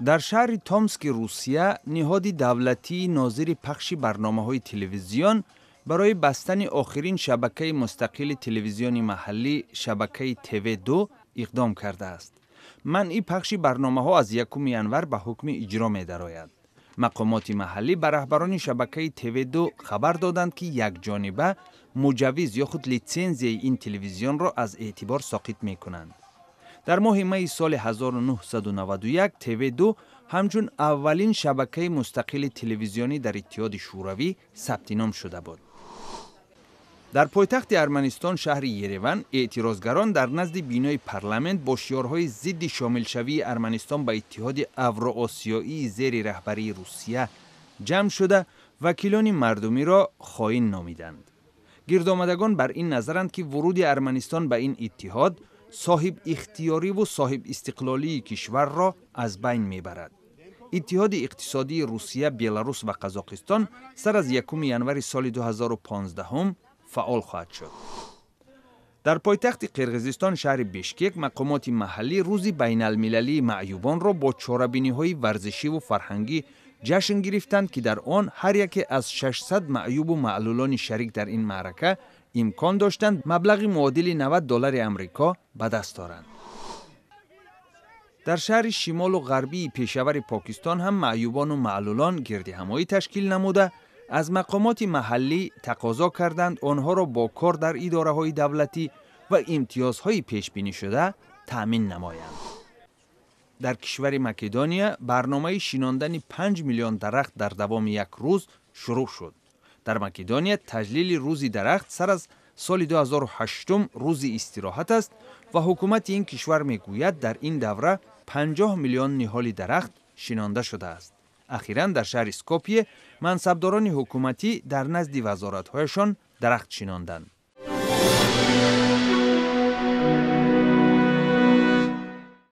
Дар шаҳри Томски Русия ниҳоди давлатии нозири пахши барномаҳои телевизион барои бастани охирин шабакаи мустақили телевизиони маҳаллӣ, шабакаи ТВ2, иқдом кардааст. Манъи пахши барномаҳо аз 1 январ ба ҳукми иҷро медарояд. Мақомоти маҳаллӣ ба раҳбарони шабакаи ТВ2 хабар доданд, ки якҷониба муҷаввиз ё худ литсензияи ин телевизионро аз эътибор соқит мекунанд. Дар моҳи майи соли 1991 ТВ2 ҳамчун аввалин шабакаи мустақили телевизионӣ дар Иттиҳоди Шӯравӣ сабти ном шуда буд. Дар пойтахти Арманистон, шаҳри Ереван, эътирозгарон дар назди бинои парламент бо шиёрҳои зидди шомилшавии Арманистон ба Иттиҳоди Авроосиёии зери раҳбарии Русия ҷамъ шуда, вакилони мардумиро хоин номиданд. Гирдомадагон бар ин назаранд, ки вуруди Арманистон ба ин иттиҳод соҳиб ихтиёриву соҳиб истиқлолии кишварро аз байн мебарад. Иттиҳоди иқтисодии Русия, Беларус ва Қазоқистон сар аз 1 январи соли 2015 фаъол хоҳад шуд. Дар пойтахти Қирғизистон, шаҳри Бишкек, мақомоти маҳаллӣ рӯзи байналмилалии маъюбонро бо чорабиниҳои варзишиву фарҳангӣ ҷашн гирифтанд, ки дар он ҳар яке аз 600 маъюбу маълулони шарик дар ин маърака имкон доштанд маблағи муодили 90 доллари Амрико ба даст оранд. Дар шаҳри шимолу ғарбии Пешавари Покистон ҳам маъюбону маълулон гирдиҳамоӣ ташкил намуда, аз мақомоти маҳаллӣ тақозо карданд онҳоро бо кор дар идораҳои давлатӣ ва имтиёзҳои пешбинишуда таъмин намоянд. Дар кишвари Македония барномаи шинондани 5 миллион дарахт дар давоми як рӯз шурӯъ шуд. Дар Македония таҷлили рӯзи дарахт сар аз соли 2008 рӯзи истироҳат аст ва ҳукумати ин кишвар мегӯяд, дар ин давра 50 миллион ниҳоли дарахт шинонда шудааст. Ахиран дар шаҳри Скопие мансабдорони ҳукуматӣ дар назди вазоратҳояшон дарахт шинонданд.